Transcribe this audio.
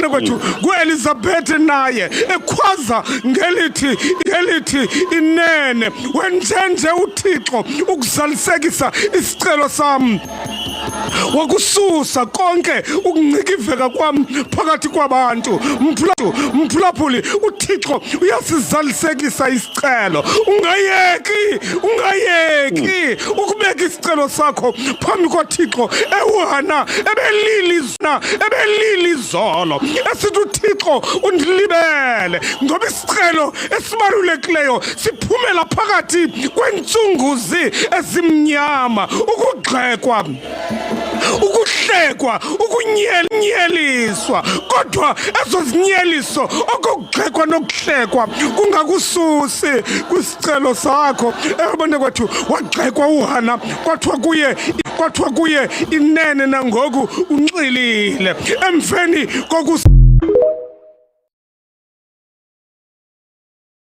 Ebona kwethu nguElizabeth naye ekhwaza ngelithi ngelithi inene wenjenje uThixo ukuzalisekisa isicelo sam wakususa konke ukungcikiveka kwam phakathi kwabantu. Mphulaphuli, uThixo uyasizalisekisa isicelo. Ungayeki, ungayeki ukubeka isicelo sakho phambi koThixo. Ewuhana ebelili na ebelili izolo esithi uThixo undilibele, ngoba isicelo esibalulekileyo siphumela phakathi kwentsunguzi ezimnyama, ukugxekwa, ukuhlekwa, ukunyeliswa. Kodwa ezo zinyeliso, okokugxekwa nokuhlekwa, kungakususi kwisicelo sakho. Ebone kwethu wagxekwa uHana, kwathiwa kuye inene nangoku unxilile emveni kokus